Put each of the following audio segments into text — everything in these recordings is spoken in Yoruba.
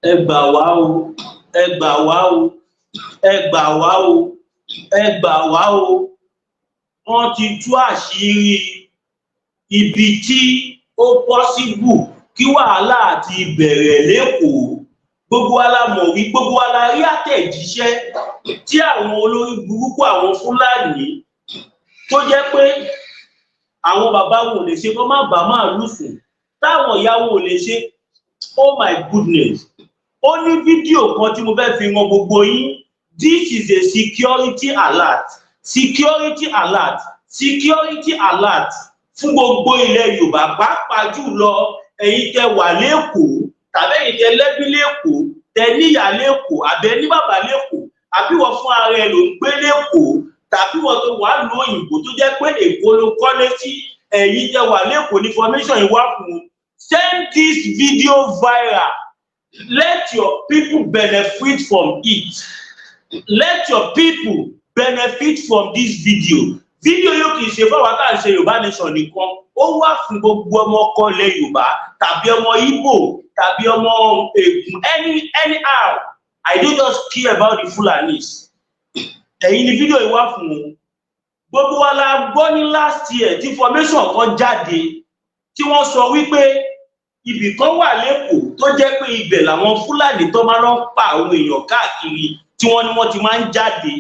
Ẹ gbà wá o, ẹ gbà wá o, ẹ gbà wá o, ẹ gbà wá o. Wọ́n ti tú àṣírí ibi tí ó possible kí wàhálà ti bẹ̀rẹ̀ l'Ékòó. Gbogbo wa la mọ̀ wí, gbogbo wa la rí àtẹ̀jíṣẹ́ tí àwọn olórí burúkú, àwọn Fúlàní tó jẹ́ pé àwọn bàbá wọn ò lè ṣe kó má bàa máàlú sùn, táwọn ìyá wọn ò lè ṣe. Oh my goodness! Ó ní fídíò kan tí mo fẹ́ fi hàn gbogbo yín. This is a security alert, security alert, security alert fún gbogbo ilẹ̀ Yorùbá, pàápàá jùlọ ẹ̀yin tẹ́ wà l'Ékòó tàbí ẹ̀yin tẹ́ lẹ́bí l'Ékòó, tẹ́ níyà l'Ékòó, àbẹ ní bàbá l'Ékòó, àbí wọ́n fún ara ẹ ló ń gbé l'Ékòó, tàbí wọ́n tó wà lóyìnbó tó jẹ́ pé Èkó ló kọ́lé sí. Ẹ̀yin tẹ́ wà l'Ékòó ní information yìí wá fún un. Send this video viral. Let your people benefit from it. Let your people benefit from this video. Fídíò yóò kì í ṣe fáwọn tá à ń ṣe Yorùbá Nation nìkan, ó wà fún gbogbo ọmọ ọkọ ilẹ̀ Yorùbá tàbí ọmọ Ìgbò tàbí ọmọ Ègùn, anyhow. I don't just care about the Fulanis. Ẹ̀yin ni fídíò yìí wà fún un. Gbogbo wa la gbọ́ ní last year tí information kan jáde tí wọ́n sọ wípé ibì kan wà l'Ékòó tó jẹ́ pé ibẹ̀ làwọn Fúlàní tó máa ń pa àwọn èèyàn káàkiri tí wọ́n ní wọ́n ti máa ń jáde.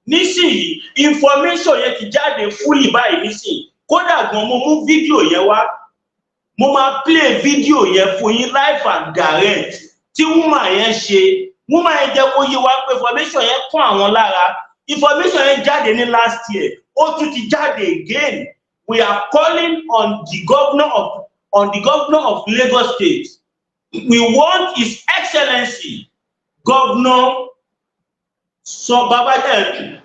Nísìnyí, information yẹn ti jáde fully báyìí nísìnyí. Kódà gan, mo mú fídíò yẹn wá, mo máa play fídíò yẹn fún yín live and direct tí woman yẹn ṣe. Woman yẹn jẹ́ kó yé wa pé information yẹn kún àwọn lára. Information yẹn jáde ní last year, ó tún ti jáde again. We are calling on the governor of Lagos State. We want His Excellency Governor sọ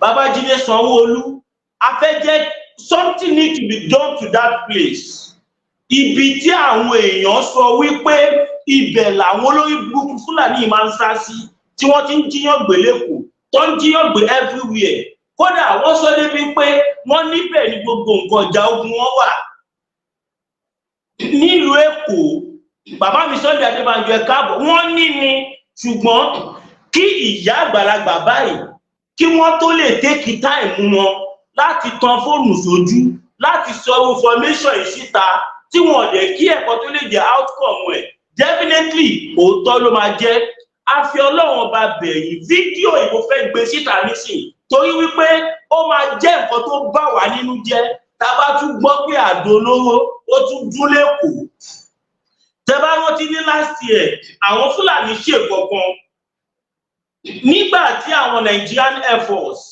Babájídé Sanwó-Olú afẹ́jẹ́. Something need to be done to that place, ibi tí àwọn èèyàn sọ wípé ibẹ̀ làwọn olórí burúkú Fúlàní máa ń sá sí, tí wọ́n ti ń jí èèyàn gbé l'Ékòó, tó ń jí èèyàn gbé everywhere. Kódà, wọ́n sọ débi pé wọ́n níbẹ̀ ní gbogbo nǹkan ìjà ogun wọn wà nílùú Èkó. Bàbá mi Sunday Adébánjọ, ẹ káàbọ̀. Wọ́n ní ni, ṣùgbọ́n kí ìyá àgbàlagbà báyìí, kí wọ́n tó lè take time wọn láti tan fóònù sójú láti sọ information yìí síta, tí wọn dẹ̀ kí ẹ̀kọ́ tó lè jẹ́ outcome ẹ̀, definitely òótọ́ ló máa jẹ́. A fi Ọlọ́run Ọba bẹ̀yìn. Fídíò ìbò fẹ́ gbé síta nísìn torí wípé ó máa jẹ́ nǹkan tó bà wá nínú jẹ́ tá a bá tún gbọ́ pé àdó olóró ó tún dún l'Ékòó. Tẹ bá rántí ní last year, àwọn Fúlàní ṣe kankan nígbà tí àwọn Nigerian Air Force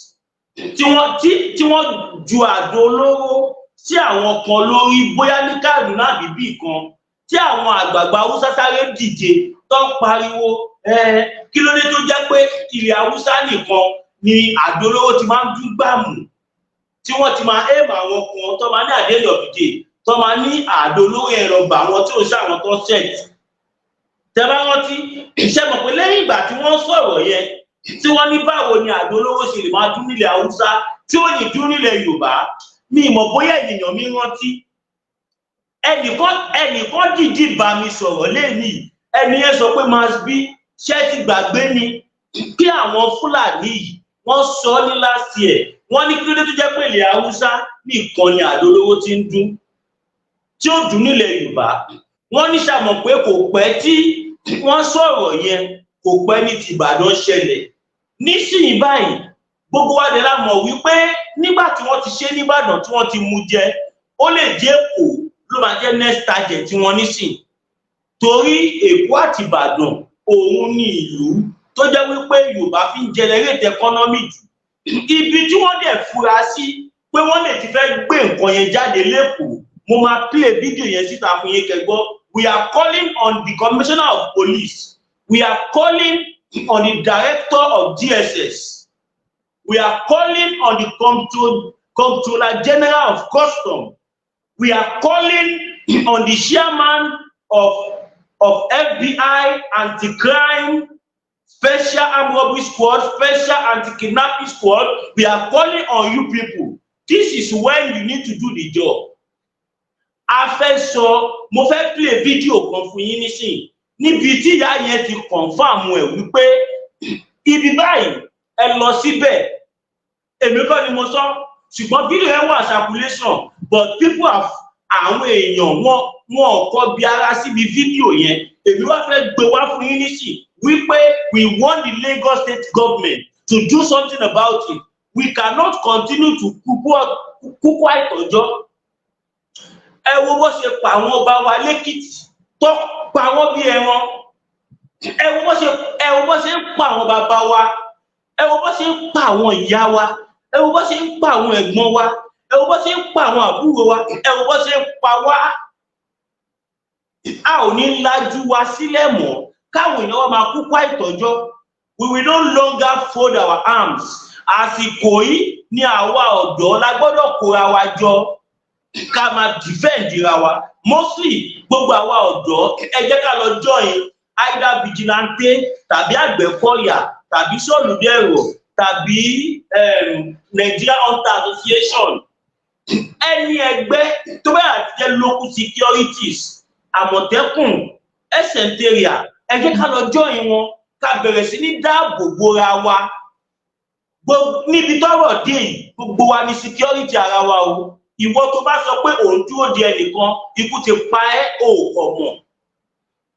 tí wọ́n ju àdó olóró sí àwọn kan lórí, bóyá ní Kaduna àbí bíi kan, tí àwọn àgbààgbà Haúsá sáré dìje tó ń pariwo, kí ló dé tó jẹ́ pé ilẹ̀ Haúsá nìkan ni àdó olóró ti máa ń dún gbàmù, tí wọ́n ti máa aim àwọn kan tó máa ní àdéhùn ọ̀dìdè, tó máa ní àdó olóró yẹn lọ gbà wọn tí ò sí àwọn tó set. Tẹ bá rántí, ṣe mọ̀ pé lẹ́yìn ìgbà tí wọ́n sọ̀rọ̀ yẹn, tí wọ́n ní báwo ni àdó olóró ṣe lè máa dún nílẹ̀ Haúsá tí ó ní dún nílẹ̀ Yorùbá, mi ìmọ̀ bóyá ènìyàn mi rántí. Ẹnìkan dìídì bá mi sọ̀rọ̀ lẹ́nìí. Ẹni yẹn sọ pé must be ṣé ti gbàgbé ni kí àwọn Fúlàní yìí, wọ́n sọ ní last year, wọ́n ní kí ló dé tó jẹ́ pé ilẹ̀ Haúsá nìkan ni àdó olóró ti ń dún tí ó dún nílẹ̀ Yorùbá? Wọ́n ní sàmọ̀ pé kò pẹ́ tí wọ́n sọ̀rọ̀ yẹn, kò pẹ́ ní ti Ìbàdàn ṣẹlẹ̀. Nísìnyí báyìí, gbogbo wa dẹ̀ la mọ̀ wípé nígbà tí wọ́n ti ṣe nìbàdàn, tí wọ́n ti mú jẹ, ó lè jẹ́ Èkó ló máa jẹ́ next target tí wọ́n nísìn, torí Èkó àti Ìbàdàn òun ní ìlú tó jẹ́ wípé Yorùbá fi ń generate economy jù. Ibi tí wọ́n dẹ̀ fura sí pé wọ́n lè ti fẹ́ gbé nǹkan yẹn jáde l'Ékòó, mo máa play fídíò yẹn síta fún yín kẹ́ gbọ́. We are calling on the Commissioner of Police, we are calling on the Director of DSS, we are calling on the Comptroller General of Custom, we are calling on the chairman of FBI Anti-Crime Special Armed Robbery Squad, Special Anti-Kidnapping Squad. We are calling on you people. This is when you need to do the job. A fẹ́ sọ, mo fẹ́ play fídíò kan fún yín nísìnyí. Níbi tí ìyá yẹn ti confirm ẹ̀ wípé ibi báyìí, ẹ lọ síbẹ̀. Èmi kọ́ ni mo sọ, ṣùgbọ́n fídíò yẹn wà circulation, but people have, àwọn èèyàn wọn ò kọ bí ara síbi fídíò yẹn. Èmi wá fẹ́ gbé wá fún yín nísìn wípé we want the Lagos State government to do something about it. We cannot continue to kúkú àìtọ́jọ́. Ẹ wo bó ṣe pa àwọn ọba wa lẹ́kìtì, tó pa wọ́n bí ẹran. Ẹ wo bó ṣe ń pa àwọn bàbá wa, ẹ wo bó ṣe ń pa àwọn ìyá wa, ẹ wo bó ṣe ń pa àwọn ẹ̀gbọ́n wa, ẹ wo bó ṣe ń pa àwọn àbúrò wa, ẹ wo bó ṣe ń pa wá. A ò ní lajú wa sílẹ̀ mọ́ káwọn èèyàn wa máa kúkú àìtọ́jọ́. We will no longer fold our arms. Àsìkò yìí ni àwa ọ̀dọ́ la gbọ́dọ̀ kóra wa jọ, ká máa defend ra wa. Mostly gbogbo àwa ọ̀dọ́, ẹ jẹ́ ká lọ join either vigilante tàbí Àgbẹ̀kọ̀yà tàbí Sọ̀lúdẹ̀rọ̀ tàbí Nigeria Hunter Association, ẹni ẹgbẹ́ tó bá yà jẹ́ local securities, Àmọ̀tẹ́kùn, ẹsẹ̀ntẹ̀rìà. Ẹ jẹ́ ká lọ join wọn, ká bẹ̀rẹ̀ sí ní dáàbò bora wa. Níbi tọ́rọ̀ dé yìí, gbogbo wa ní security ara wa o. Ìwọ tó bá sọ pé òun dúró de ẹnìkan, ikú ti pa ẹ́, ò kọ̀ mọ̀.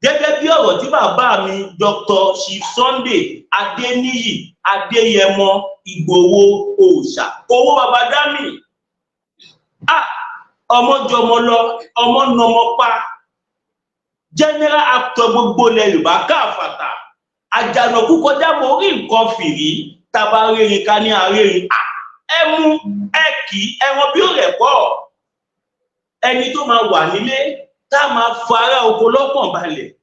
Gẹ́gẹ́ bí ọ̀rọ̀ tí bàbá mi, Dr. Chief Sunday Adéníyì Adéyẹmọ Ìgbòho Òòṣà, owó baba dami, ah, ọmọ jọmọ lọ, ọmọ nọmọ pa, general actor gbogbo ilẹ̀ Yorùbá káfàtà, àjànàkú kọjá mo rí nǹkan fìrí, tàbá rérin ká ní àrérin. Ẹ mú ẹ kì í ẹran bí ó rẹ̀ pọ̀. Ẹni tó máa wà nílé tá a máa fa ará oko lọ́kàn balẹ̀,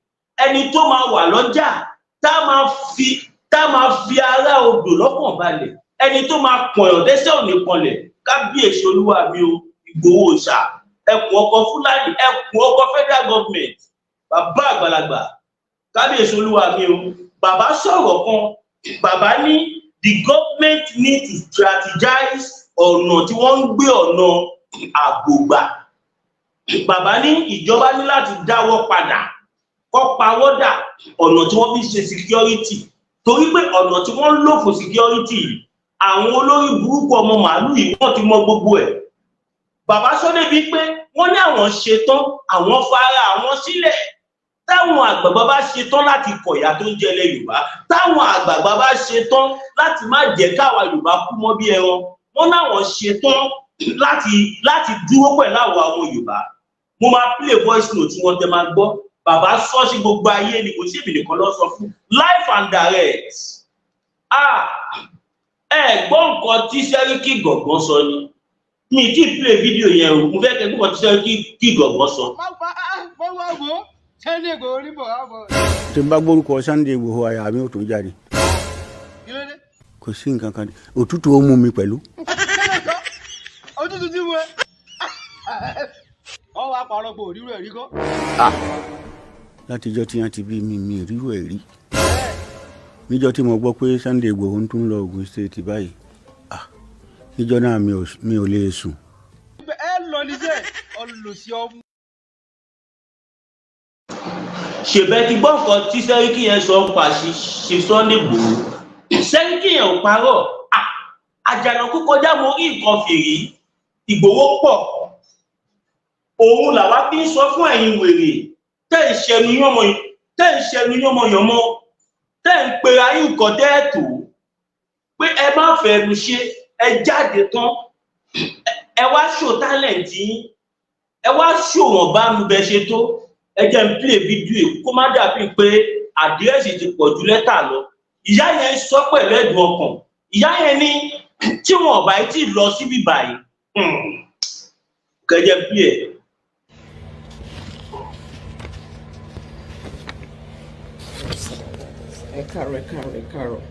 ẹni tó máa wà lọ́jà tá a máa fi ará odò lọ́kàn balẹ̀, ẹni tó máa pọ̀yàn dẹ́sẹ̀ òní kanlẹ̀. Kábíyèsí olúwa mi o, Ìgbòho Òòṣà, ẹkùn ọkọ Fúlàní, ẹkùn ọkọ federal government, bàbá àgbàlagbà, kábíyèsí olúwa mi o. Bàbá sọ̀rọ̀ kan, bàbá ní the government need to strategize ọ̀nà tí wọ́n ń gbé ọ̀nà ààbò gbà. Bàbá ní ìjọba ní láti dáwọ́ padà, kọ́ pawọ́dà ọ̀nà tí wọ́n fi ṣe security, torí pé ọ̀nà tí wọ́n ń lò fún security yìí, àwọn olórí burúkú ọmọ màálù yìí, wọ́n ti mọ gbogbo ẹ̀. Bàbá sọ débi pé wọ́n ní àwọn ṣetán, àwọn fara àwọn sílẹ̀. Táwọn àgbààgbà bá ṣetán láti kọ̀yà tó ń jẹlẹ̀ Yorùbá, táwọn àgbààgbà bá ṣetán láti má jẹ́ káwa Yorùbá kú mọ́ bí ẹran, wọ́n náwọn ṣetán láti dúró pẹ̀lú àwọn ọmọ Yorùbá. Mo máa play voice note tí wọ́n tẹ máa gbọ́. Bàbá sọ sí gbogbo ayé ni, kò sí èmi nìkan lọ sọ fún, live and direct. Ah, ẹ gbọ́ nǹkan tí Sẹ́ríkì Gọ̀ngàn sọ ni. Mi tí play video yẹn o, mo fẹ́ kẹ́ gbọ́ nǹkan tí Sẹ́ríkì Gọ̀ngàn sọ. Sunday Igboho ní bọ̀ wá bọ̀. Tí n bá gbórúkọ Sunday Igboho, àyà mi ò tún jáde. Kí ló dé? Kò sí nǹkan kan, òtútù ó mú mi pẹ̀lú. Òtútù tí mo ẹ. Ọ wá parọ́ pé òrírò ẹ̀rí kọ́. Látijọ́ tí wọ́n ti bí mi, mi ríro ẹ̀ rí. Níjọ́ tí mo gbọ́ pé Sunday Igboho ń tún lọ Ogun State báyìí, ah, níjọ́ náà mi ò lè sùn. Ẹ lọ níṣẹ́ ọlọ́sí ọmú. Ṣèbẹ́ ti gbọ́ nǹkan tí Sẹ́ríkì yẹn sọ ń pa ṣe Sunday Igboho. Sẹ́ríkì yẹn ò parọ́. Àjànàkú kọjá mo rí nǹkan fìrí, Ìgbòho pọ̀. Òun làwa fi ń sọ fún ẹ̀yin wèrè tẹ́ ń ṣẹnu yánmọ, tẹ́ ń ṣẹnu yánmọyànmọ, tẹ́ ń pera yín nǹkan tẹ́ ẹ̀ tó pé ẹ má fẹnu ṣe. Ẹ jáde tán, ẹ wá show talent yín, ẹ wá show wọn bá ń bẹ ṣe tó. Ẹ jẹ́ n play fídíò yìí kó má dàbí pé àdírẹ́sì ti pọ̀ ju lẹ́tà lọ. Ìyá yẹn sọ pẹ̀lú ẹ̀dùn ọkàn. Ìyá yẹn ní tí wọn ò bá tí ì lọ síbí báyìí, kẹjẹ n play ẹ̀. Ẹ káàárọ̀, ẹ káàárọ̀, ẹ káàárọ̀.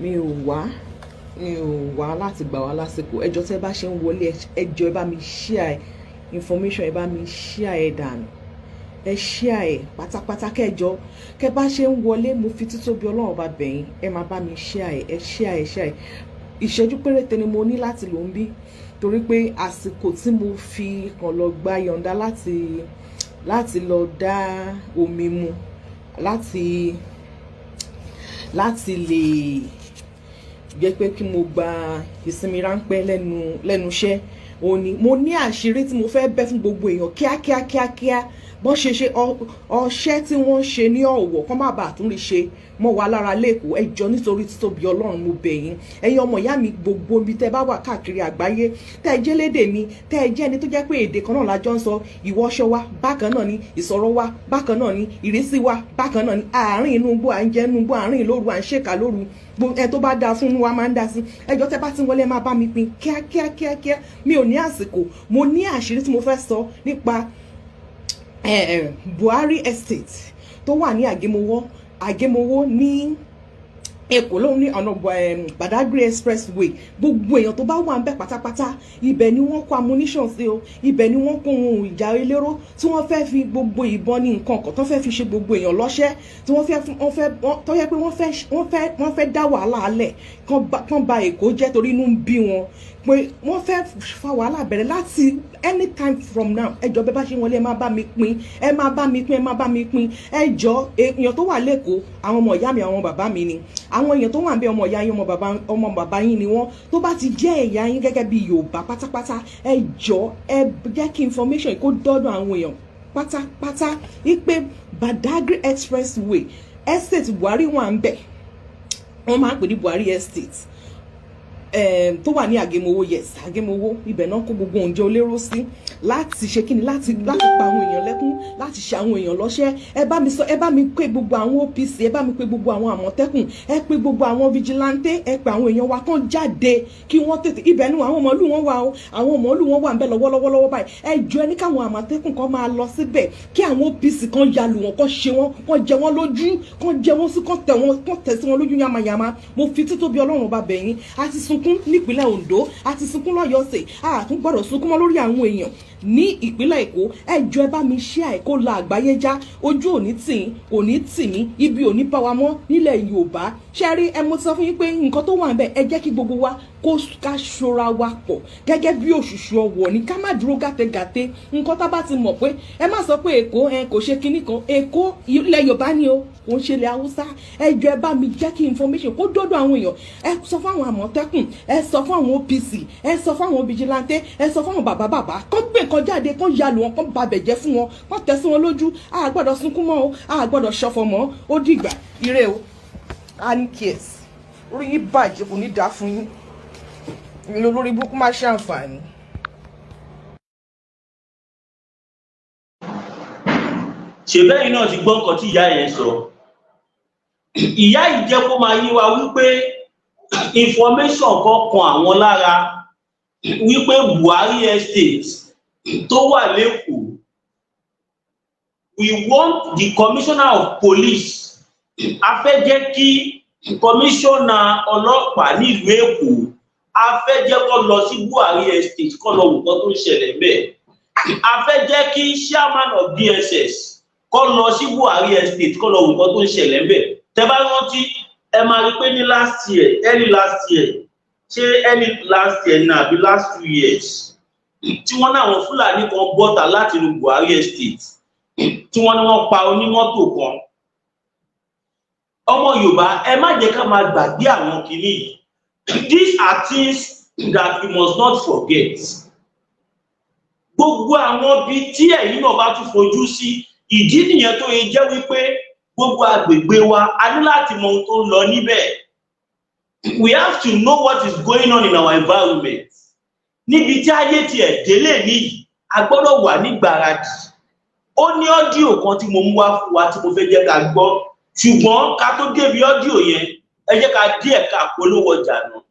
Mi ò wá láti gbà wá lásìkò. Ẹjọ́, tẹ́ bá ṣe ń wọlé, ẹjọ́, ẹ bá mi share information, ẹ bá mi share ẹ dànù, ẹ share ẹ pátápátá. Kẹjọ, kẹ bá ṣe ń wọlé, mo fi títóbi Ọlọ́run bá bẹ̀yìn, ẹ máa bá mi share ẹ, ẹ share ẹ, share ẹ. Ìṣẹ́jú péréte ni mo ní láti lò ń bí, torí pé àsìkò tí mo fi kàn lọ gba yọ̀ǹda láti lọ dá omi mu. Láti lè jẹ́ pé kí mo gba ìsinmi ráńpẹ́ lẹ́nu iṣẹ́ òun ni mo ní àṣírí tí mo fẹ́ bẹ́ fún gbogbo èèyàn kíákíá kíákíá. Bọ́n ṣe ṣe ọṣẹ́ tí wọ́n ṣe ní Ọ̀wọ̀ kán má bàa tún rí ṣe mọ́ wa lára lẹ́kọ̀ọ́. Ẹ jọ̀ọ́, nítorí títóbi Ọlọ́run, mo bẹ̀ yín. Ẹ̀yin ọmọ ìyá mi, gbogbo ibi tẹ́ bá wà káàkiri àgbáyé, tẹ́ ẹ jẹ́ lédè mi, tẹ́ ẹ jẹ́ ẹni tó jẹ́ pé èdè kan náà la jọ ń sọ, ìwọṣọ wa bákan náà ni, ìsọ̀rọ̀ wa bákan náà ni, ìrísí wa bákan náà ni, àárín inú igbó, à ń jẹ́ inú igbó, àárín lóru, à ń ṣèkà lóru, ẹ tó bá dáa fún wa máa ń dá sí. Ẹ jọ̀ọ́, tẹ́ bá ti wọlé, máa bá mi pín kíákíá kíákíá. Mi ò ní àsìkò. Mo ní àṣírí tí mo fẹ́ sọ nípa Buhari Estate tó wà ní Àgémowó, Àgémowó ní Èkó lóhun, ní ọ̀nà Badagry Expressway. Gbogbo èèyàn tó bá wà ń bẹ̀ pátápátá, ibẹ̀ ni wọ́n kó ammunition sí o. Ibẹ̀ ni wọ́n kó ohun ìjà elérò tí wọ́n fẹ́ fi gbogbo ìbọn ní nǹkan kan tó fẹ́ fi ṣe gbogbo èèyàn lọ́ṣẹ́, tí wọ́n fẹ́ wọ́n fẹ́ tó yẹ pé wọ́n fẹ́ dá wàhálà alẹ̀ kán ba Èkó jẹ́, torí inú ń bí wọn pé wọ́n fẹ́ fa wàhálà bẹ̀rẹ̀ láti anytime from now. Ẹ jọ̀ọ́, bẹ́ẹ̀ bá ṣe wọlé, ẹ máa bá mi pín, ẹ máa bá mi pín, ẹ máa bá mi pín. Ẹ jọ̀ọ́, èèyàn tó wà lẹ́kọ̀ọ́, àwọn ọmọ ìyá mi, àwọn bàbá mi ni. Àwọn èèyàn tó wà ń bẹ, ọmọ ìyá yín, ọmọ bàbá yín ni wọ́n. Tó bá ti jẹ́ ẹ̀yà yín gẹ́gẹ́ bí Yorùbá pátápátá, ẹ jọ̀ọ́, ẹ jẹ́ kí information kó dọ́dọ̀ àwọn èèyàn pátápátá wípé Badagry Expressway, estate Buhari wà ń bẹ̀. Wọ́n máa ń pè ní Buhari Estate tó wà ní Àgémowó. Yes, Àgémowó. Ibẹ̀ náà kó gbogbo oúnjẹ olóró sí láti ṣe kíni, láti pa àwọn èèyàn lẹ́kún, láti ṣe àwọn èèyàn lọ́ṣẹ́. Ẹ bá mi sọ, ẹ bá mi pé gbogbo àwọn OPC, ẹ bá mi pé gbogbo àwọn Àmọ̀tẹ́kùn, ẹ pé gbogbo àwọn vigilante, ẹ pé àwọn èèyàn wa kàn jáde kí wọ́n tètè. Ibẹ̀ ni àwọn màálù wọn wà o. Àwọn màálù wọn wà ń bẹ lọ́wọ́lọ́wọ́ báyìí. Ẹ jọ, ẹ ní káwọn Àmọ̀tẹ́kùn kan máa lọ síbẹ̀, kí àwọn OPC kan yalù wọn, kàn ṣe wọn, kàn jẹ wọn lójú, kàn jẹ wọn sí, kàn tẹ wọn, kàn tẹ sí wọn lójú yamayama. Mo fi títóbi Ọlọ́run bá bẹ̀ yín. A ti sunkún nípínlẹ̀ Ondo, a ti sunkún lọ́yọ̀ọ́ sè, a tún gbọ́dọ̀ sunkún mọ́ lórí àwọn èèyàn ní ìpínlẹ̀ Èkó. Ẹ jọ̀ọ́, ẹ bá mi ṣe àìkó la àgbáyé já. Ojú òní tì í, kò ní tì mí, ibi òní bá wa mọ́ nílẹ̀ Yorùbá. Ṣe rí ẹ, mo ti sọ fún yín pé nǹkan tó wà níbẹ̀, ẹ jẹ́ kí gbogbo wa kó ká ṣora wa pọ̀ gẹ́gẹ́ bí òṣùṣù ọwọ̀ ní, ká má dúró gàtẹ́gàtẹ́. Nǹkan tá bá ti mọ̀ pé, ẹ má sọ pé Èkó ẹ kò ṣe kinní kan. Èkó ilẹ̀ Yorùbá ni o, kò ń ṣe ilẹ̀ Haúsá. Ẹ jọ̀ọ́, ẹ bá mi jẹ́ kí information kó dọ́dọ̀ àwọn èèyàn. Ẹ sọ fún àwọn Àmọ̀tẹ́kùn, ẹ sọ fún àwọn OPC, ẹ sọ fún àwọn vigilante, ẹ sọ fún àwọn bàbá bàbá kó gbé nǹkan jáde, kó yalù wọn, kó babẹ̀ jẹ́ fún wọn, kó tẹ̀ sí wọn lójú. A gbọ́dọ̀ sunkún mọ́ o, a gbọ́dọ̀ ṣọ̀fọ̀ mọ́. Ó dìgbà, ire o. Anikes, orí yín bàjẹ́, kò ní dáa fún yín. Ìlú olórí burúkú má ṣàǹfààní. Ṣèbẹ́yìn náà ti gbọ́ nǹkan tí ìyá yẹn sọ. Ìyá yìí jẹ́ kó máa yé wa wípé information kan kan àwọn lára wípé Buhari Estate tó wà lẹ́kọ̀ọ́, we want the commissioner of police, a fẹ́ jẹ́ kí commissioner ọlọ́pàá nílùú Èkó, a fẹ́ jẹ́ kó lọ sí Buhari Estate, kó lọ wò nǹkan tó ń ṣẹlẹ̀ bẹ́ẹ̀. A fẹ́ jẹ́ kí chairman of DSS kó lọ sí Buhari Estate, kó lọ wò nǹkan tó ń ṣẹlẹ̀ bẹ́ẹ̀. Tẹ́ bá rántí, ẹ máa rí pé ní last year, early last year, ṣé early last year ní àbí last 2 years, tí wọ́n ní àwọn Fúlàní kan bọ́ta láti inú Buhari Estate, tí wọ́n ní wọ́n pa onímọ́tò kan. Ọmọ Yorùbá, ẹ má jẹ́ ká máa gbàgbé àwọn kinní yìí. These are things that we must not forget. Gbogbo àwọn ibi tí ẹ̀yin náà bá tún fojú sí, ìdí nìyẹn tó yẹ jẹ́ wípé gbogbo agbègbè wa, a ní láti mọ ohun tó ń lọ níbẹ̀. We have to know what is going on in our environment. Níbi tí ayé tiẹ̀ délé níyì, a gbọ́dọ̀ wà nígbáradì. Ó ní audio kan tí mo mú wá fún wa tí mo fẹ́ jẹ́ ká gbọ́, ṣùgbọ́n ká tó débi audio yẹn, ẹ jẹ́ ká dé ẹ̀ka àpolówó ọjà náà.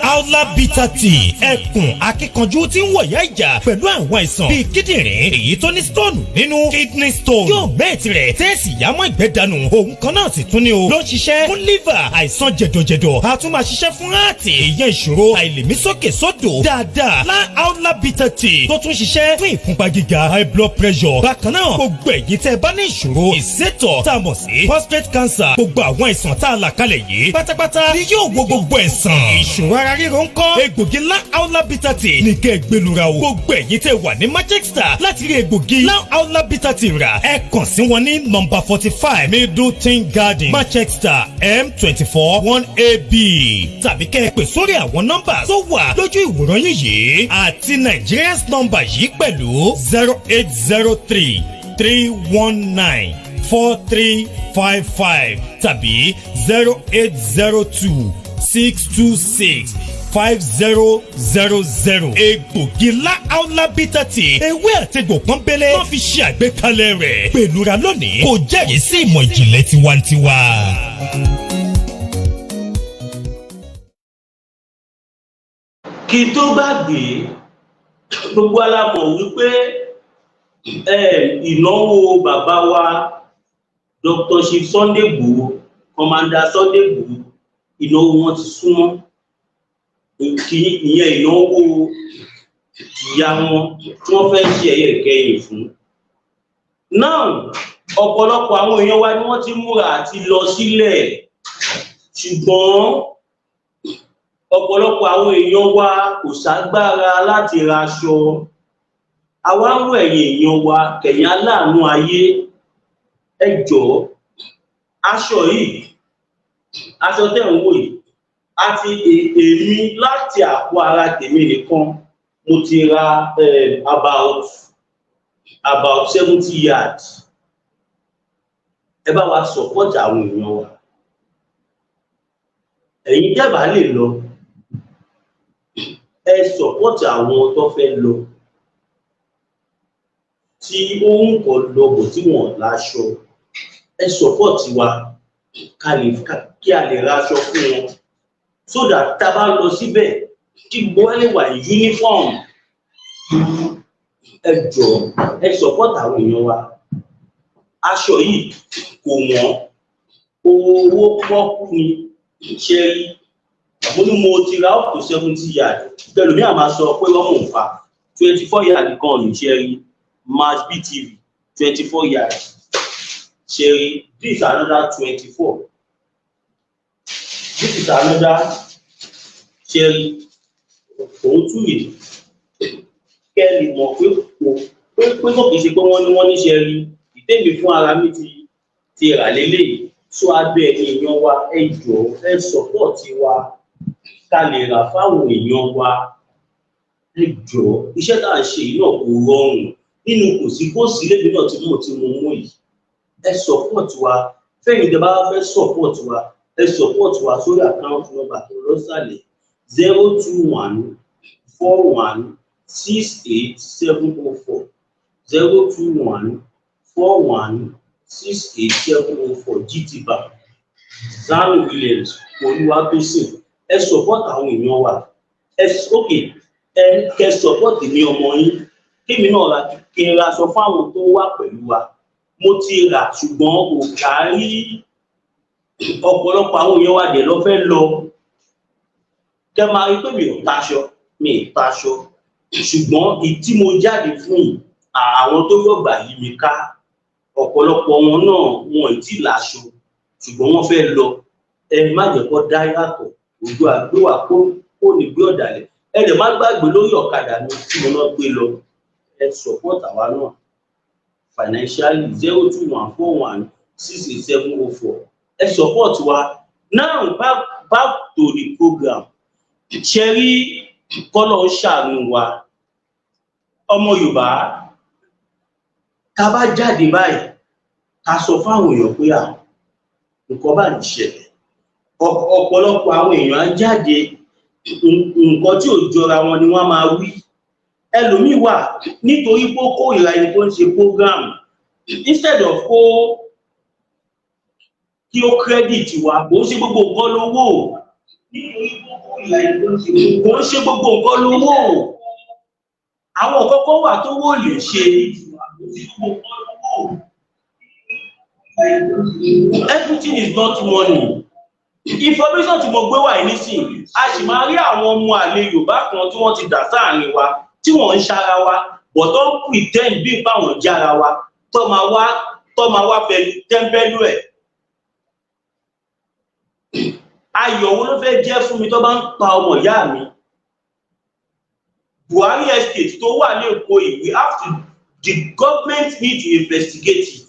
Aula Bitter Tea, ẹkùn akíkanjú tí ń wọ̀yá ìjà pẹ̀lú àwọn àìsàn bíi kíndìnrín, èyí tó ní stone nínú, kidney stone, yóò mẹ́ẹ̀tì rẹ̀ tẹ́ẹ̀sì yámọ́ ìgbẹ́ dànù. Òun kan náà sì tún ní o ló ń ṣiṣẹ́ fún liver, àìsàn jẹ̀dọ̀jẹ̀dọ̀, a tún máa ṣiṣẹ́ fún heart, ìyẹn ìṣòro àìlèmí sókè sódò dáadáa. Lá Aula Bitter Tea tó tún ṣiṣẹ́ fún ìfúnpá gíga, high blood pressure. Bákan náà, gbogbo ẹ̀yin tẹ́ bá ní ìṣòro ìsétọ̀ tá a mọ̀ sí prostate cancer, gbogbo àwọn àìsàn tá a là kalẹ̀ yìí pátápátá ni yóò wo gbogbo ẹ̀sán. Ìṣòro ara ríro ń kọ́, egbògi La Aula Bitter Tea ní kẹ́ ẹ gbẹlura o. Gbogbo ẹ̀yin tẹ́ wà ní Manchester láti rí egbògi La Aula Bitter Tea rà, ẹ kàn sí wọn ní number 45 Middleton Garden, Manchester, M24 1AB, tàbí kẹ́ ẹ pè sórí àwọn nọ́mbà tó wà lójú ìwòran yín yìí àti Nigerians number yìí pẹ̀lú 08033194355 tàbí 08026265000. Egbògi La Aula Bitter Tea, ewé àtegbò pọ́nbélé wọ́n fi ṣe àgbékalẹ̀ rẹ̀. Pẹ̀lúra lónìí kò jẹ́rìí sí ìmọ̀ ìjìnlẹ̀ tiwantiwa. Kí n tó gbàgbé, gbogbo alámọ̀ wípé ìnáwó bàbá wa Dr. Chief Sunday Igboho, Commander Sunday Igboho, ìnáwó wọn ti súnmọ́. Ìyẹn ìnáwó ìyá wọn tí wọ́n fẹ́ ṣe ẹ̀yẹ ìkẹyìn fún. Now, ọ̀pọ̀lọpọ̀ àwọn èèyàn wa ni wọ́n ti múra àti lọ sílẹ̀, ṣùgbọ́n ọ̀pọ̀lọpọ̀ àwọn èèyàn wa kò ságbára láti raṣọ. Àwa ń rọ ẹ̀yin èèyàn wa, kẹ̀yìn aláàánú ayé, ẹ jọ̀ọ́, aṣọ yìí, aṣọ tẹ̀ ń wò yìí, àti èmi láti àpò ara tèmi nìkan, mo ti ra about 70 yards. Ẹ bá wa support àwọn èèyàn wa. Ẹ̀yin tẹ́ bá lè lọ, ẹ support àwọn tó fẹ́ lọ, tí ó ń kọ́ lọ bọ̀ tí wọ́n láṣọ. Ẹ support wa ká lè kí a lè ra aṣọ fún wọn, so that tá a bá lọ síbẹ̀, kí gbogbo wa lè wà ní uniform. Ẹ jọ̀ọ́, ẹ support àwọn èèyàn wa. Aṣọ yìí kò wọ́n, owó pọ́kú ni. Ṣe rí, mo ní mo ti ra up to 70 yard. Pẹ̀lú mi, àmà sọ pé wọ́n mò ń fa 24 yard kan ní. Ṣe rí, Mass BTV, 24 yard. Ṣe rí, this is another 24, this is another. Ṣe rí, òun tún rèé. Kẹ́ ẹ lè mọ̀ pé kò pé kò kìí ṣe pé wọ́n ní. Ṣe rí, ìtẹ́mi fún ara mi ti rà lélẹ́yìí. So abẹ́ ẹ̀yin èèyàn wa, ẹ jọ̀ọ́, ẹ support wa ká lè rà fáwọn èèyàn wa. Ẹ jọ̀ọ́, iṣẹ́ tá à ń ṣe yìí náà kò rọrùn nínú kò sí lẹ́bi náà tí mo mú yìí. Ẹ support wa. Fẹ́yìn tẹ́ bá fẹ́ support wa, ẹ support wa sórí account number tó lọ sàlẹ̀, 0214168704, 0214168704, GT Bank, Zanu Williams Olúwatósìn. Ẹ support àwọn èèyàn wa. Ẹ ok, ẹ kẹ support mi, ọmọ yín, kémi náà ra, kí n ra aṣọ fún àwọn tó wà pẹ̀lú wa. Mo ti rà, ṣùgbọ́n kò kárí. Ọ̀pọ̀lọpọ̀ àwọn èèyàn wa dẹ̀ lọ fẹ́ lọ. Kẹ máa rí pé mi ò taṣọ, mi ì taṣọ, ṣùgbọ́n ìtí mo jáde fún yìí, àwọn tó rọ̀gbà yí mi ká, ọ̀pọ̀lọpọ̀ wọn náà, wọn ì tí láṣọ, ṣùgbọ́n wọ́n fẹ́ lọ. Ẹ má jẹ́ kó dá yàtọ̀ ojú àgbéwà kó ní gbé ọ̀dàlẹ̀. Ẹ lè má gbàgbé lórí ọ̀kadà mi tí mo náà gbé lọ. Ẹ support àwa náà financially, 0214168704. Ẹ support wa. Now, back to the program. Ṣe rí, kọ́lọ̀ ń ṣàánú wa. Ọmọ Yorùbá, tá a bá jáde báyìí, ká sọ fáwọn èèyàn pé à nǹkan bá ń ṣẹlẹ̀, ọ̀pọ̀lọpọ̀ àwọn èèyàn á jáde, nǹkan tí ò jọra wọn ni wọ́n máa wí. Ẹlòmíì wà, nítorí pé ó kórìíra ẹni tó ń ṣe program, instead of kó kí ó credit wa. Kò ń ṣe gbogbo nǹkan lówó. Nítorí pé ó kórìíra ẹni tó ń ṣe, kò ń ṣe gbogbo nǹkan lówó. Àwọn kọ́kọ́ wà tó wò lè ṣe. Everything is not money. Information tí mo gbé wà yìí nísìn, a sì máa rí àwọn ọmọ àlè Yorùbá kan tí wọ́n ti dà sáàrin wa, tí wọ́n ń ṣara wa, but tó ń pretend bí báwọn jára wa, tó máa wá fẹnu tẹ́ńbẹ́lú ẹ̀. Ayọ̀ wo ló fẹ́ jẹ́ fún mi tó bá ń pa ọmọ ìyá mi? Buhari Estate tó wà ní Èkó yìí, we have to the government need to investigate it.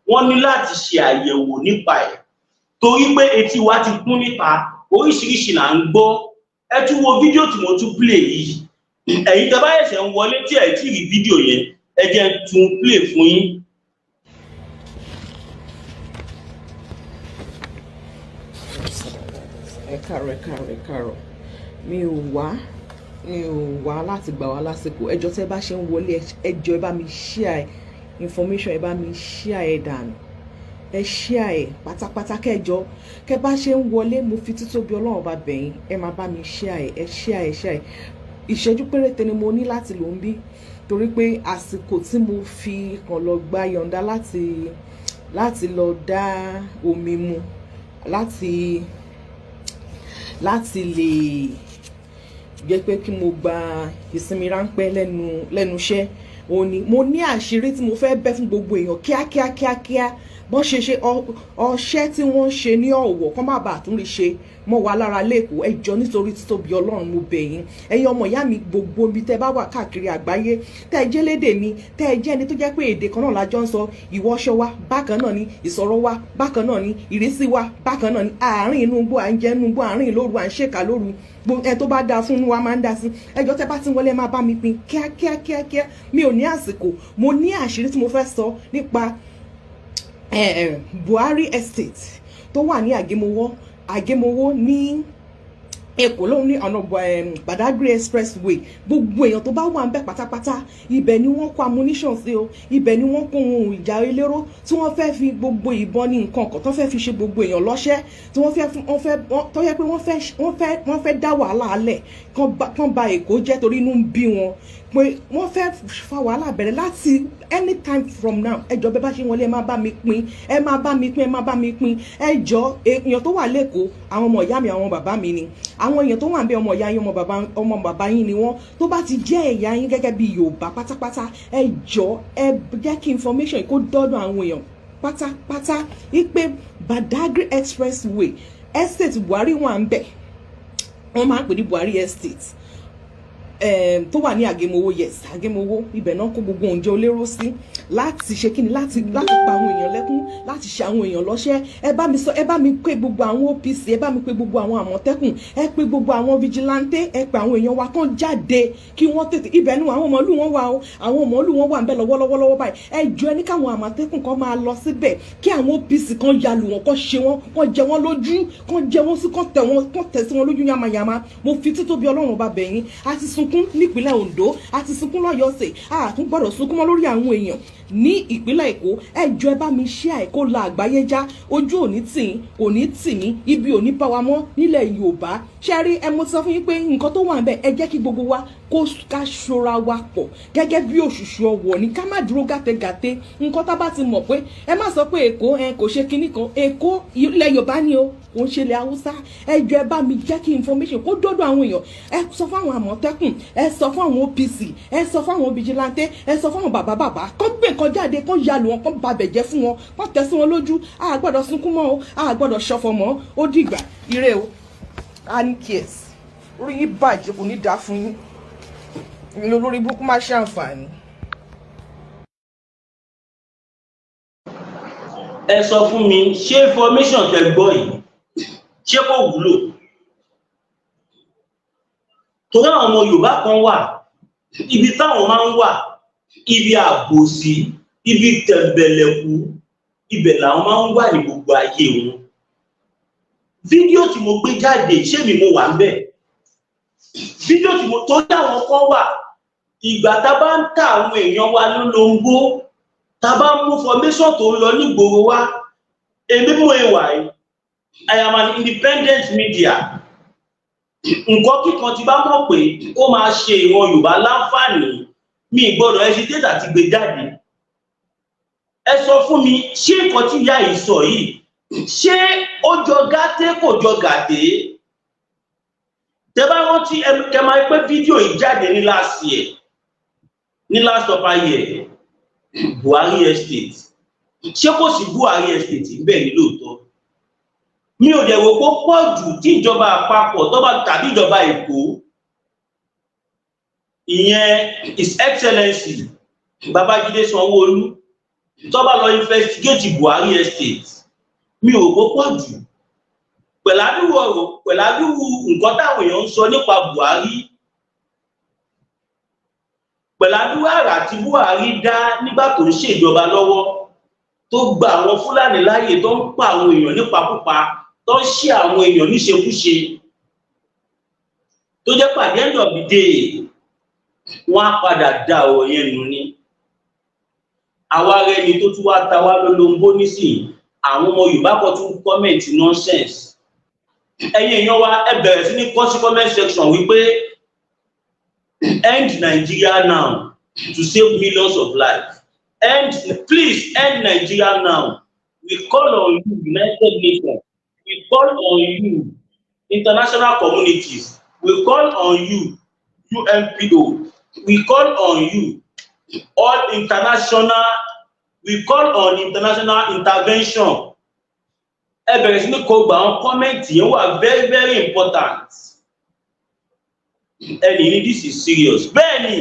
Wọ́n ní láti ṣe àyẹ̀wò nípa ẹ̀, torí pé etí wa ti kún níta, oríṣiríṣi là ń gbọ́. Ẹ tún wo fídíò tí mo tún play yìí. Ẹ̀yin tẹ́ bá ṣẹ̀ṣẹ̀ ń wọlé tí ẹ̀ tí rí fídíò yẹn, ẹ jẹ́ n tún play fún yín. Ẹ káàárọ̀, ẹ káàárọ̀, ẹ káàárọ̀. Mi ò wá láti gbà wá lásìkò. Ẹ jọ̀ọ́, tẹ́ bá ṣe ń wọlé, ẹ jọ̀ọ́, ẹ bá mi share information, ẹ bá mi share ẹ dànù, ẹ share ẹ pátápátá. Kẹjọ kẹ bá ṣe ń wọlé, mo fi títóbi Ọlọ́run bá bẹ̀yìn, ẹ máa bá mi share ẹ, ẹ share ẹ, share ẹ. Ìṣẹ́jú péréte ni mo ní láti lò ń bí, torí pé àsìkò tí mo fi kàn lọ gba yọ̀ǹda láti lọ dá omi mu, láti lè jẹ́ pé kí mo gba ìsinmi ráńpẹ́ lẹ́nu iṣẹ́, òun ni mo ní àṣírí tí mo fẹ́ bẹ́ fún gbogbo èèyàn kíákíá kíákíá. Bọ́n ṣe ṣe ọṣẹ́ tí wọ́n ṣe ní Ọ̀wọ̀, kán má bàa tún rí ṣe mọ́ wa lára lẹ́kọ̀ọ́. Ẹ jọ̀ọ́, nítorí títóbi Ọlọ́run, mo bẹ̀ yín. Ẹ̀yin ọmọ ìyá mi, gbogbo ibi tẹ́ bá wà káàkiri àgbáyé, tẹ́ ẹ jẹ́ lédè mi, tẹ́ ẹ jẹ́ ẹni tó jẹ́ pé èdè kan náà la jọ ń sọ, ìwọṣọ wa bákan náà ni, ìsọ̀rọ̀ wa bákan náà ni, ìrísí wa bákan náà ni, àárín inú igbó, à ń jẹ inú igbó, àárín lóru, à ń ṣèkà lóru, ẹ tó bá dáa fún wa máa ń dá sí. Ẹ jọ̀ọ́, tẹ́ bá ti wọlé, máa bá mi pín kíákíá kíákíá. Mi ò ní àsìkò. Mo ní àṣírí tí mo fẹ́ sọ nípa Buhari Estate tó wà ní Àgémowó, Àgémowó ní Èkó lóhun, ní ọ̀nà Badagry Expressway. Gbogbo èèyàn tó bá wà ń bẹ̀ pátápátá, ibẹ̀ ni wọ́n kó ammunition sí o. Ibẹ̀ ni wọ́n kó ohun ìjà elérò tí wọ́n fẹ́ fi gbogbo ìbọn ní nǹkan kan tó fẹ́ fi ṣe gbogbo èèyàn lọ́ṣẹ́, tí wọ́n fẹ́ wọ́n fẹ́ tó yẹ pé wọ́n fẹ́ dá wàhálà alẹ̀ kán ba Èkó jẹ́, torí inú ń bí wọn pé wọ́n fẹ́ fa wàhálà bẹ̀rẹ̀ láti anytime from now. Ẹ jọ̀ọ́, bẹ́ẹ̀ bá ṣe wọlé, ẹ máa bá mi pín, ẹ máa bá mi pín, ẹ máa bá mi pín. Ẹ jọ̀ọ́, èèyàn tó wà lẹ́kọ̀ọ́, àwọn ọmọ ìyá mi, àwọn bàbá mi ni. Àwọn èèyàn tó wà ń bẹ, ọmọ ìyá yín, ọmọ bàbá yín ni wọ́n. Tó bá ti jẹ́ ẹ̀yà yín gẹ́gẹ́ bí Yorùbá pátápátá, ẹ jọ̀ọ́, ẹ jẹ́ kí information kó dọ́dọ̀ àwọn èèyàn pátápátá wípé Badagry Expressway, estate Buhari wà ń bẹ̀. Wọ́n máa ń pè ní Buhari Estate tó wà ní Àgémowó. Yes, Àgémowó. Ibẹ̀ náà kó gbogbo oúnjẹ olóró sí láti ṣe kíni, láti pa àwọn èèyàn lẹ́kún, láti ṣe àwọn èèyàn lọ́ṣẹ́. Ẹ bá mi sọ, ẹ bá mi pé gbogbo àwọn OPC, ẹ bá mi pé gbogbo àwọn Àmọ̀tẹ́kùn, ẹ pé gbogbo àwọn vigilante, ẹ pé àwọn èèyàn wa kán jáde, kí wọ́n tètè. Ibẹ̀ ni àwọn màálù wọn wà o. Àwọn màálù wọn wà ń bẹ lọ́wọ́lọ́wọ́ báyìí. Ẹ jọ, ẹ ní káwọn Àmọ̀tẹ́kùn kan máa lọ síbẹ̀, kí àwọn OPC kan yalù wọn, kán ṣe wọn, kán jẹ wọn lójú, kán jẹ wọn sí, kán tẹ wọn, kán tẹ sí wọn lójú yamayama. Mo fi títóbi Ọlọ́run ọba bẹ̀yìn. A ti sunkún nípínlẹ̀ Ondo, a ti sunkún lọ́yọ̀ọ́ sè, a tún gbọ́dọ̀ sunkún mọ́ lórí àwọn èèyàn ní ìpínlẹ̀ Èkó. Ẹ jọ̀ọ́, ẹ bá mi ṣe àìkó la àgbáyé já. Ojú òní tì í, kò ní tì mí, ibi òní bá wa mọ́ nílẹ̀ Yorùbá. Ṣe rí ẹ, mo ti sọ fún yín pé nǹkan tó wà níbẹ̀, ẹ jẹ́ kí gbogbo wa kó ká ṣora wa pọ̀ gẹ́gẹ́ bí òṣùṣù ọwọ̀ ní, ká má dúró gàtẹ́gàtẹ́. Nǹkan tá bá ti mọ̀ pé, ẹ má sọ pé Èkó ẹ kò ṣe kinní kan. Èkó ilẹ̀ Yorùbá ni o, kò ń ṣe ilẹ̀ Haúsá. Ẹ jọ̀ọ́, ẹ bá mi jẹ́ kí information kó dọ́dọ̀ àwọn èèyàn. Ẹ sọ fún àwọn Àmọ̀tẹ́kùn, ẹ sọ fún àwọn OPC, ẹ sọ fún àwọn vigilante, ẹ sọ fún àwọn bàbá bàbá kó gbé nǹkan jáde, kó yalù wọn, kó babẹ̀ jẹ́ fún wọn, kó tẹ̀ sí wọn lójú. A gbọ́dọ̀ sunkún mọ́ o, a gbọ́dọ̀ ṣọ̀fọ̀ mọ́. Ó dìgbà, ire o. Anikes, orí yín bàjẹ́, kò ní dáa fún yín. Lórí burúkú má ṣe àǹfààní. Ẹ sọ fún mi, ṣé information tẹ́ gbọ́ yìí, ṣé kò wúlò? Torí àwọn ọmọ Yorùbá kan wà, ibi táwọn máa ń wà, ibi àbòsí, ibi tẹ̀m̀bẹ̀lẹ̀kú, ibẹ̀ làwọn máa ń wà ní gbogbo ayé wọn. Fídíò tí mo gbé jáde, ṣé mi mo wà ń bẹ̀? Fídíò tí mo tó dá, àwọn kan wà, ìgbà tá a bá ń ta àwọn èèyàn wa lólobó, tá a bá ń mú formation tó ń lọ nígboro wá. Èmi mú ìwà yìí, I am an independent media. Nǹkan kíkan tí bá mọ̀ pé ó máa ṣe ìran Yorùbá láǹfààní, mi gbọ́dọ̀ hesitate àti gbé jáde. Ẹ sọ fún mi, ṣé nǹkan tí ìyá yìí sọ yìí, ṣé ó jọ gàté? Kò jọ gàté. Tẹ bá rántí, ẹ máa pé fídíò yìí jáde ní last year, ní last of year. Buhari Estate, ṣé kò sí Buhari Estate níbẹ̀ ní lóòótọ́? Mi ò dẹ̀ rò pé ó pọ̀ jù tí ìjọba àpapọ̀ tó bá tàbí ìjọba Èkó, ìyẹn His Excellency Babájídé Sanwó-Olú, tó bá lọ investigate Buhari Estate. Mi ò rò pọ̀ jù pẹ̀lú àdúrú ọ̀rọ̀, pẹ̀lú àdúrú nǹkan táwọn èèyàn ń sọ nípa Buhari, pẹ̀lú àdúrú àrà tí Buhari dá nígbà tó ń ṣèjọba lọ́wọ́, tó gba àwọn Fúlàní láàyè, tó ń pa àwọn èèyàn nípakúpa, tó ń ṣe àwọn èèyàn níṣekúṣe, tó jẹ́ pé end of the day wọ́n á padà da ọ̀rọ̀ yẹn nù ni. Àwa rẹ ni tó tún wá ta wá lólobó nísìnyí. Àwọn ọmọ Yorùbá kan tún comment nonsense. Ẹ̀yin èèyàn wa, ẹ bẹ̀rẹ̀ sí ní kọ sí comment section wípé "End Nigeria now to save millions of lives." End, please end Nigeria now. We call on you, United Nations. We call on you, international communities. We call on you, UNPO. We call on you, all international. We call on international intervention. Ẹ bẹ̀rẹ̀ sí ní kọ gba àwọn comment yẹn, wà very very important. Ẹnì ní "This is serious." Bẹ́ẹ̀ ni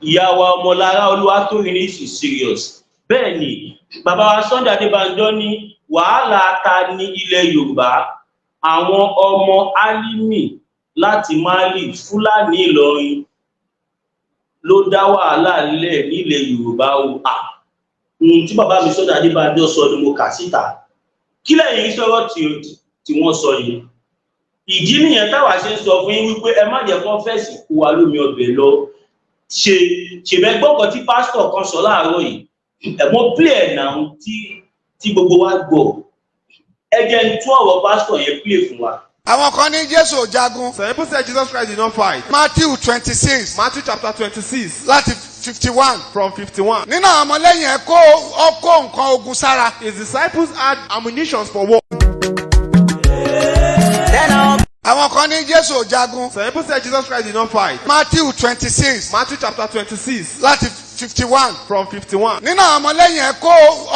ìyá wa Ọmọlára Olúwatóyìn ní "This is serious." Bẹ́ẹ̀ ni bàbá wa Sunday Adébánjọ ní "Wàhálà ta ní ilẹ̀ Yorùbá? Àwọn ọmọ Álímì láti Mali, Fúlàní Ìlọrin ló dá wàhálà lẹ̀ nílẹ̀ Yorùbá o." À ohun tí bàbá mi Sunday Adébánjọ sọ ni mo kà síta. Kí lẹ́yìn sọ̀rọ̀ tí wọ́n sọ yìí? Ìdí nìyẹn táwa ṣe ń sọ fún yín wípé ẹ má jẹ́ kó fẹ̀sì kó wa lómi ọbẹ̀ lọ. Ṣe ṣèbẹ gbọ́kàn tí pásítọ̀ kan sọ láàárọ̀ yìí? Ẹ̀gbọ́n play ẹ̀ náà tí gbogbo wa gbọ́. Ẹ jẹ́ ń tún ọ̀rọ̀ pásítọ̀ yẹn play fún wa. Àwọn kan ní Jésù ò jagun. Some people said Jesus Christ did not fight. Matthew 26, Matthew chapter 26 láti 51. from 51. Nínú àwọn ọmọlẹ́yìn ẹ̀ kó ọkọ̀ nǹkan ogun sára. His disciples had ammunitions for war. Àwọn kan ní Jésù ò jagun. Some people said Jesus Christ did not fight. Matthew 26, Matthew chapter 26 láti 51. from 51. Nínú àwọn ọmọlẹ́yìn ẹ̀ kó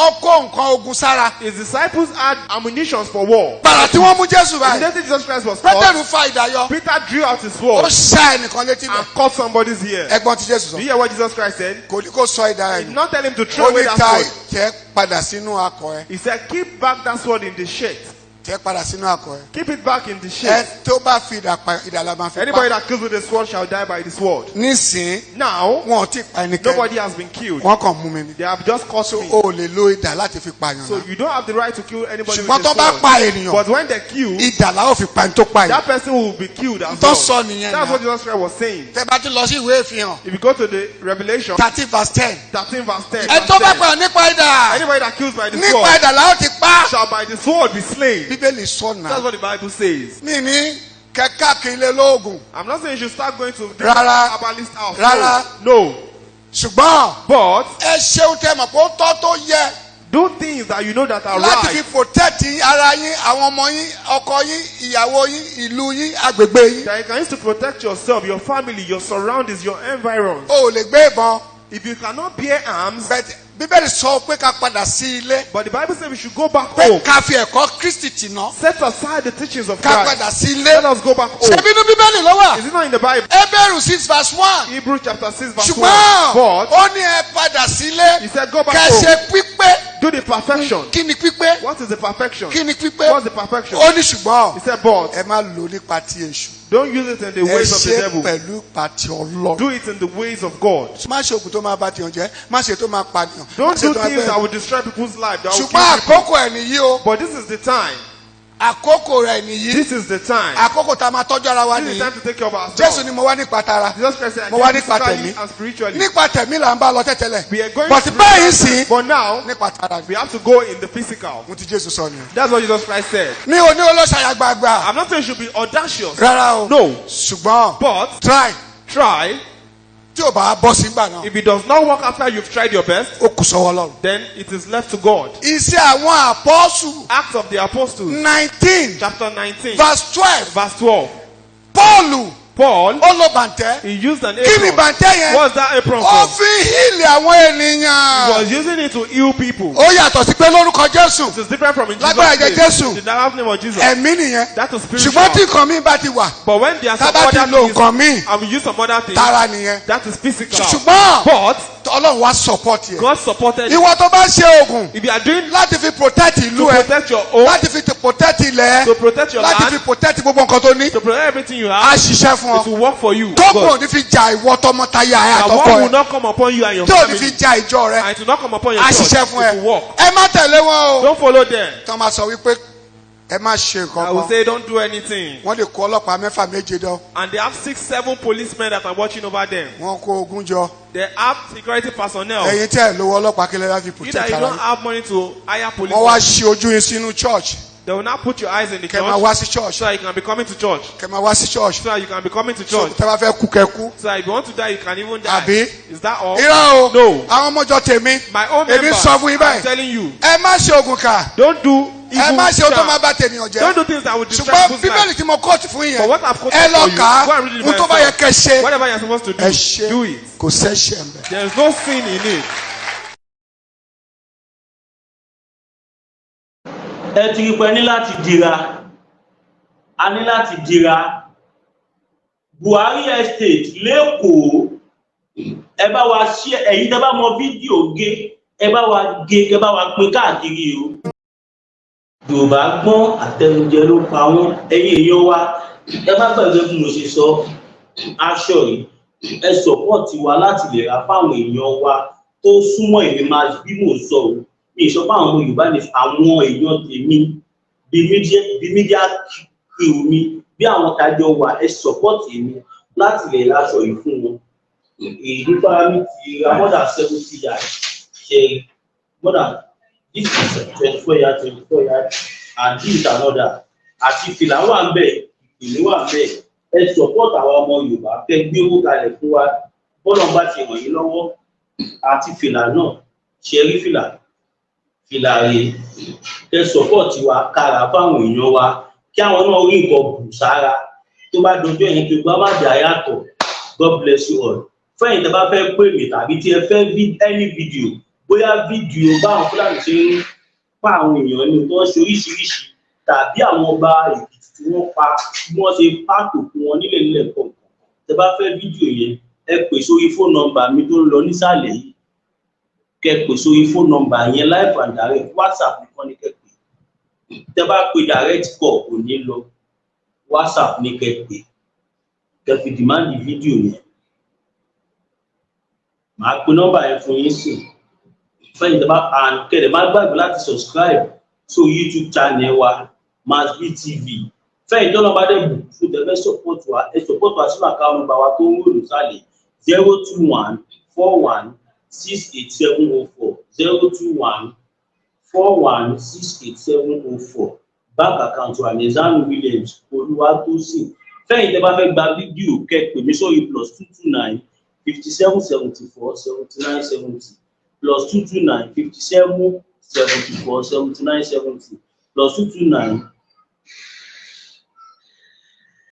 ọkọ̀ nǹkan ogun sára. His disciples had ammunitions for war. Gbàrà tí wọ́n mú Jésù báyìí, Immediately Jesus Christ was caught, Pétérù fa idà yọ. Peter drew out his Ó sword ṣá ẹnìkan létí bẹ̀. and cut somebody's ear. Ẹ gbọ́ n tí Jésù Do sọ. you hear what Jesus Christ said? Kò ní kó sọ idà He ẹ̀ did nù. not tell him to throw Ó away ní that ta sword. tẹ́ padà sínú akọ ẹ. He said, "Keep back that sword in the sheath." Tẹ́ padà sínú akọ ẹ. Keep it back in the Ẹ sheath. tó bá fi idà pa, idà la máa fi Anybody pa. that kills with a sword shall die by the sword. Nísìnyí, Now, wọn ò tí ì pa ẹnikẹ́ni. nobody has been killed. Wọ́n kàn mú mi ni. They have just caught So me. o ò lè lo idà láti fi pààyàn So náà. you don't have the right to kill anybody Ṣùgbọ́n with a tó bá sword. pa ènìyàn, But when they kill, idà la ó fi pa ẹni tó pa ènìyàn. that person will be killed as Tó well. sọ nìyẹn That's náà. what Jesus Christ was saying. Tẹ́ bá tún lọ sí ìwé ìfihàn If you go to the Revelation 13 verse 10. 13 verse 10, Ẹ tó bá verse 10, pààyàn nípa idà, anybody that kills by the nípa sword idà la ó ti pa. shall by the sword be slain. Bíbélì sọ That's náà. what the Bible says. Mi ní kẹ́kẹ́ kiri lóògùn. I'm not saying you should start going to different Rárá. herbalist house. Rárá. No. No. Ṣùgbọ́n But ẹ ṣeun tẹ́ mọ̀ pé ó tọ́ tó yẹ do things that you know that are láti fi right. protect ara yín, àwọn ọmọ yín, ọkọ yín, ìyàwó yín, ìlú yín, agbègbè yín. That you can use to protect yourself, your family, your surroundings, your environs. O ò lè gbé ìbọn. If you cannot bear arms, But Bíbélì sọ pé ká padà sí ilé. but the Bible says we should go back Pé home. ká fi ẹ̀kọ́ Kristi tì ná. Set aside the teachings of Ká Christ. padà sí ilé. Let us go back home. Ṣebí inú Bíbélì ló wà? Is it not in the Bible? Hébérù 6 verse 1. Hebrews chapter 6 verse 1. Ṣùgbọ́n But ó ní ẹ padà sílé. he said, "Go back Kẹ́ home. ṣe pípé. Do the perfection." Kí ni pípé? What is the perfection? Kí ni pípé? What's the perfection? Ó ní ṣùgbọ́n He said, "But ẹ má lò nípa ti èṣù. don't use it in the Ẹ ways of the ṣe devil. pẹ̀lú ipa ti Ọlọ́run. Do it in the ways of God." Má ṣe oògùn tó máa bá tìyàn jẹ́, má ṣe tó máa pànìyàn. Má Don't ṣe do tó máa things bẹ́ẹ̀. that will destroy people's life. That will Ṣùgbọ́n kill people. àkókò ẹ̀ nìyí o. But this is the time. Àkókò rẹ̀ nìyí. This is the time. Àkókò tá a máa tọ́jú ara wa This is nìyí. the time to take care of ourselves. Jésù ni mo wá nípa tara. Jesus Christ said, "I Mo wá came nípa physically tẹ̀mí. and spiritually." Nípa tẹ̀mí là ń bá lọ tẹ́tẹ́lẹ̀. We are going But báyìí sí But now, nípa tara. we have to go in the physical. Mo ti Jésù sọ nìyẹn. That's what Jesus Christ said. Mi ò ní olóṣàyà gbàgbà. I'm not saying you should be audacious. Rárá o. No. Ṣùgbọ́n But try, try. tí ò bá bọ́ sí gbà náà, If it does not work after you've tried your best, ó kù sọ́wọ́ Ọlọ́run. then it is left to God. Iṣẹ́ àwọn àpọ́sù Acts of the Apostles, 19 chapter 19, verse 12. verse 12. Pọ́ọ̀lù Paul, Ó lo bàǹtẹ́. he used an Kí ni apron. bàǹtẹ́ yẹn? What's that apron Ó for? fi heal àwọn He ènìyàn. was using it to heal people. Ó yàtọ̀ sí pé lórúkọ Jésù. It is different from in Jesus' Lágbára ẹ̀jẹ̀ name. Jésù. In the name of Jesus. Ẹ̀mí nìyẹn. That is spiritual. Ṣùgbọ́n tí nǹkan míì bá ti wà, But when there are tá some bá ti other lo things, nǹkan míì, and we use some other things, tara nìyẹn. that is physical. Ṣùgbọ́n But Ọlọ́run wá support yẹ. God supported it. Ìwọ tó bá ṣe oògùn If you are doing láti fi protect ìlú to ẹ, protect your own, láti fi protect ilẹ̀ ẹ, to protect your láti land, fi protect gbogbo nǹkan tó ní, to protect everything you á have, ṣiṣẹ́ fún it ọ. will work for you. Tó kò God. ní fi ja ìwọ tọmọtaya ẹ That àtọkọ one will ẹ, not come upon you and your tó ní family. fi ja ìjọ rẹ, And it will not come upon your á church. ṣiṣẹ́ fún It will ẹ. work. Ẹ má tẹ̀lé wọn o. Don't follow them. Tọ́ máa sọ wípé ẹ má ṣe I nǹkan will kan. say don't do anything. Wọ́n lè kó ọlọ́pàá mẹ́fà méje dán. And they have six, seven policemen that are watching over them. Wọ́n kó ogun jọ. They have security personnel. Ẹ̀yin tẹ́ ẹ̀ lówó ọlọ́pàá kí lè wá fi You protect that you ara don't yín. have money to hire Wọ́n wá policemen. ṣí ojú yín sínú church. They will now put your eyes in the Kẹ́ máa church wá sí church. so that you can be coming to church. Kẹ́ máa wá sí church. So that you can be coming to So church. tẹ́ bá fẹ́ kú kẹ́ kú. So that if you want to die, you can even die. Àbí? Is that all? Irọ́ o. No. Àwọn ọmọjọ tèmi. My own Èmi member, sọ fún yín I'm báyìí. telling you, Ẹ má ṣe oògùn kà. don't do Ẹ evil má ṣe ohun tó charm. máa bá tènìyàn jẹ́. Don't do things that will destroy Ṣùgbọ́n people's Bíbélì life. tí mo kóòtù fún yín But yẹn. what I've quoted Ẹ lọ for you, kà á. go and read it Ohun by tó bá yẹ yourself. kẹ́ ṣe. Whatever you're supposed to Ẹ do, ṣe. do it. Kò sẹ́ṣẹ̀ ń bẹ̀. There is no sin in it. Ẹ ti rí pé ní láti dira, a ní láti dira. Buhari Estate l'Ékòó, ẹ bá wa ṣí. Ẹ̀yin tẹ́ bá mọ fídíò gé, ẹ bá wa gé, ẹ bá wa pín káàkiri o. Yorùbá gbọ́n, àtẹnujẹ ló pa wọ́n. Ẹ̀yin èèyàn wa, ẹ má gbàgbé bí mo ṣe sọ, aṣọ yìí, ẹ support wa láti lè ra fáwọn èèyàn wa tó súnmọ́ èmi. Máa bí mò ń sọ o, mi ì sọ fáwọn ọmọ Yorùbá ní àwọn èèyàn tèmi bí media crew mi, bí àwọn tájọ wà. Ẹ support mi láti lè raṣọ yìí fún wọn. Èyí nípa mi ti ra more than 70 yards ṣe, more than this is 24 yard, 24 yard, and this is another. Àti fìlà wà ń bẹ̀, ìpìlẹ̀ wà ń bẹ̀. Ẹ support àwọn ọmọ Yorùbá, kẹ́ gbé owó kalẹ̀ fún wa bọ́lá bá ṣe ràn yín lọ́wọ́. Àti fìlà náà ṣe rí, fìlà, fìlà rèé. Kẹ́ support wa kára fáwọn èèyàn wa, kí àwọn náà rí nǹkan bù sára tó bá dojú ẹ̀yìn tó gbá má dà yàtọ̀. God bless you all. Fẹ́yìn tẹ́ bá fẹ́ pè mí tàbí tí ẹ fẹ́ any video, bóyá fídíò báwọn Fúlàní ṣe ń pa àwọn èèyàn ní tó ń ṣe oríṣiríṣi, tàbí àwọn ọba Èkìtì tí wọ́n pa, bí wọ́n ṣe pààtò fún wọn nílẹ̀ nílẹ̀ kọ̀ọ̀kan, tẹ́ bá fẹ́ fídíò yẹn, ẹ pè sórí phone number mi tó ń lọ nísàlẹ̀ yìí. Kẹ́ pè sórí phone number yẹn live and direct. WhatsApp nìkan ni kẹ́ pè. Tẹ́ bá pè direct call, kò ní lọ. WhatsApp ní kẹ́ pè, kẹ́ fi demand fídíò yẹn. Màá pe nọ́mbà yẹn fún yín sìn. Fẹ́yìn tẹ́ bá and kẹ́lẹ̀ má gbàgbé láti subscribe sórí YouTube channel wa, Masbi TV. Fẹ́yìn tọ́lọ́ bá dẹ̀ bù fún tẹ́ fẹ́ support wa, ẹ support wa sínú account number wa tó ń wò lùsàlẹ̀: 0214168704, 0214168704. Bank account wa ní Zanu Williams Olúwatósìn. Fẹ́yìn tẹ́ bá fẹ́ gba fídíò, kẹ́ pè mí sórí +229 57 74 79 70, +229 57 74 79 70, +229.